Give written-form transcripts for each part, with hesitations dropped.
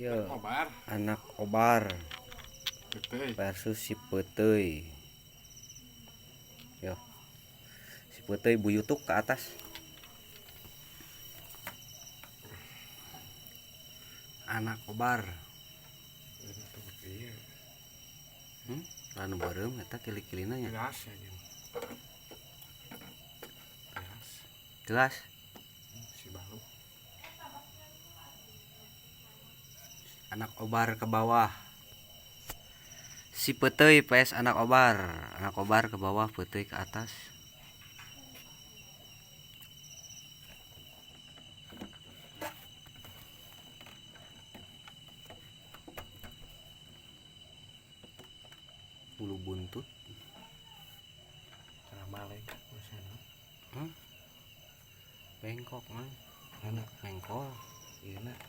Ya, Obar. Anak obar. Peuteuy. Versus si peuteuy. Yo. Si peuteuy buyutuk ke atas. Anak obar. Lanu bareng eta kili-kilina nya. Jelas ya, jeung. Jelas. Jelas. Si balu. Anak obar ke bawah. Si peuteuy PS anak obar. Anak obar ke bawah, peuteuy ke atas. Bulu buntut. Cara balik maksudnya. Bengkok mah. Mana? Bengkol. Iya nak.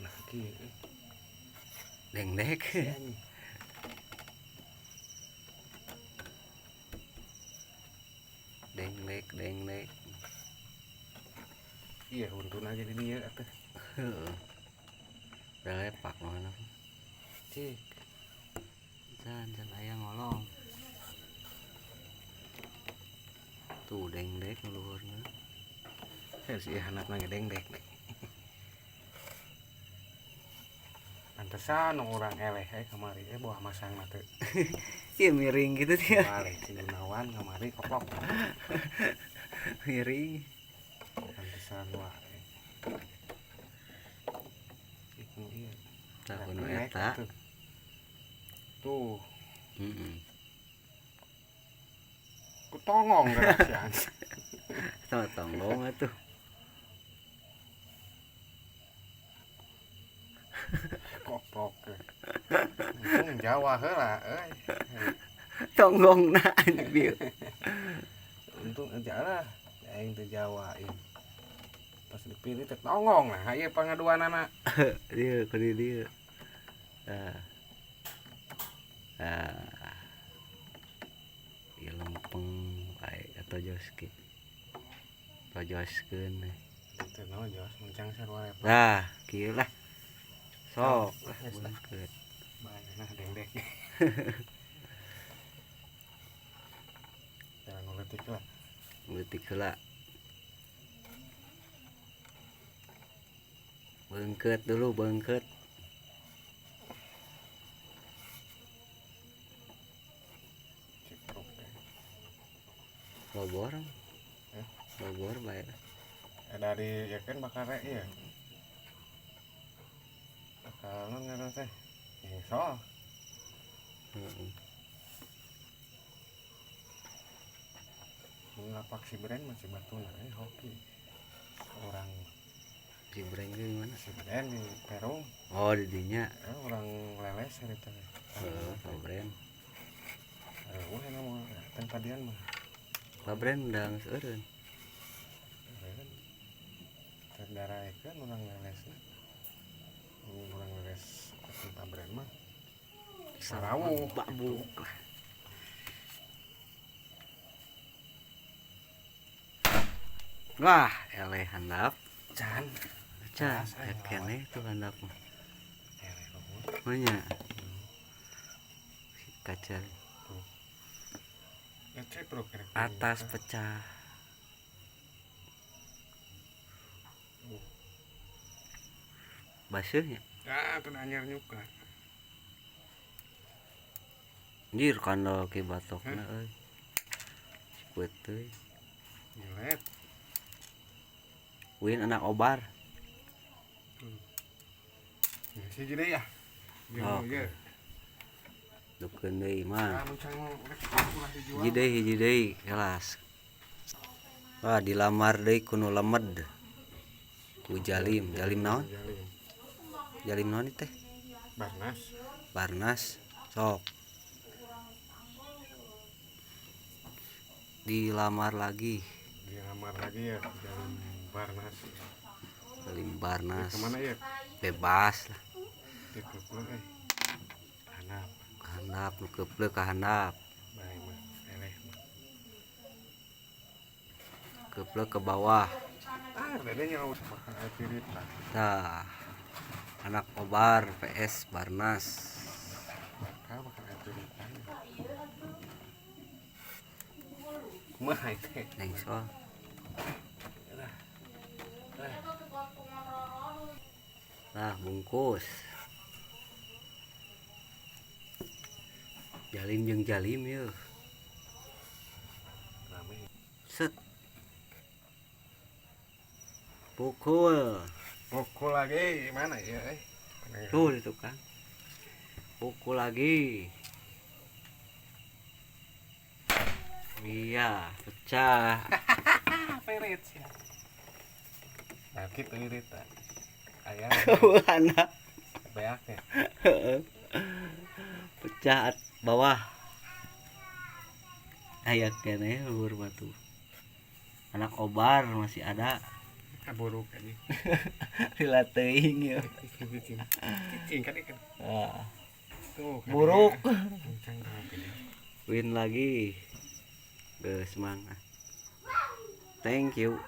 Nah, kieu. Dengdek. Dengdek, dengdek. Iya, untun aja di dia atuh. Heeh. Udah lepak mana? Cik. Can, can aya ngolong. Tuh dengdek luhurna. Si handapna ge dengdek. Pantesan orang eleh kamari buah masang mah teu. Iya miring gitu dia. Balik si Gunawan kamari koplok. Miring. Pantesan wae. Iku ieu. Tah kudu eta. Tuh. Heeh. Kutongong gerasian. Tong tonggong atuh. Koplok. Untung Jawa heula euy. Tonggongna anjir. Untung aja lah aing teh Jawa ieu. Pas dipilih teh tonggong nah ieu pangaduanana. Dieu kudu dieu. Tah. Ah. Ieu lempeng bae atau joski. Tojoskeun. Teu naon jos mencang sarua lepak. Tah, kieu lah. Sok lah beungkeut. Bae nah dengdek. Jangan ngeutik lah. Ngeutik heula. Beungkeut dulu, beungkeut. Bobor. Bobor bae. Dari ya kan bakar ieu. Bakal ngaran teh. Nyengsol. Heeh. Lapak si brand masih batuna hoki. Orang si brand ge mana? Si brand di Perum. Oh, di dinya. Orang leles harita teh. Heeh, Pak Brand. Eueuh mah teh tadian mah. Pak Brand udah geus eureun. Terdaraekeun urang lelesna. Urang leles Pak Brand mah. Sarawuh babuk lah. Wah, eleh handap. Can. Can, keneh tuh handap mah. Eleh luhur. Manya. Kaca. Atas pecah. Baseuhnya. Ah, teu anyar nyuka. Anjir kandel ki batokna euy. Si peuteuy. Nyelet. Win anak obar. Si jadi ya. Oh. Dukeun deui mah. Hiji deui kelas. Wah, dilamar deui ku nu lemed. Ku Jalim, Jalim naon? Jalim naon teh? Barnas. Barnas. Sok. Dilamar lagi. Dilamar lagi ya, Jalim Barnas. Jalim Barnas. Kemana ya? Bebas lah. Handap. Handap nu keuplek ka handap. Bae mah, eleh mah. Keuplek ke bawah. Ah, dede nya bakal aya piritan. Tah. Anak Obar PS Barnas. Bakal bakal aya piritan. Kumaha teh? Neng sol. Nah, bungkus. Jalim jeung jalim yeuh. Rame. Set. Pukul. Pukul lagi mana ya eh? Tuh di tukang. Pukul lagi. Iya, pecah. Pirit sih. Nah, kitu irit tah. Aya Anak beaknya. pecah bawah. Aya keneh luhur batu. Anak Obar masih ada. Buruk aja. Lila teuing yeuh. Cicing. Cicing kan ikan. Ah, Tuh. Kan buruk. Kencang banget. Win lagi. Geus mang. Thank you.